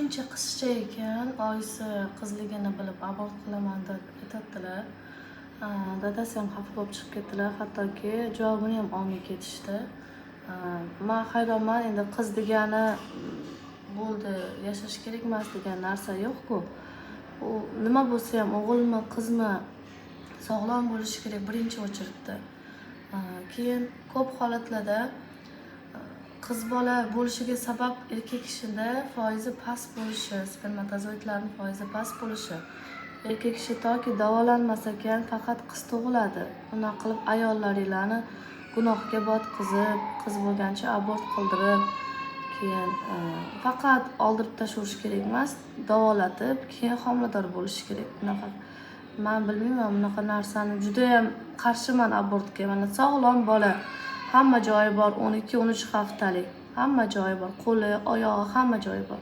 Birinchi qizcha ekan, oyisi qizligini bilib abort qilaman deb aytadilar. Dadasi ham xafa bo'lib chiqib ketdilar, hattoki javobini ham olmay ketishdi. Man hayronman, endi qiz degani bo'ldi, yashash kerak emas degan narsa yo'q-ku. U nima bo'lsa ham, o'g'ilmi, qizmi, sog'lom bo'lishi kerak birinchi очередь da. Keyin ko'p holatlarda qiz bola bo'lishiga sabab erkak kishida foizi past bo'lishi, spermatozoidlarni foizi past bo'lishi. Erkak kishi toki davolanmas ekan, faqat qiz tug'iladi. Unaqa qilib ayollaringlarni gunohga botqizib, qiz bo'lgancha abort qildirib, keyin faqat oldirib tashlaverish kerak emas, davolatib, keyin homilador bo'lishi kerak. Unaqa man bilmayman, bunaqa narsani judayam qarshiman abortga. Mana sog'lom bola, hamma joyi bor, 12-13 haftalik, hamma joyi bor, qo'li, oyog'i, hamma joyi bor.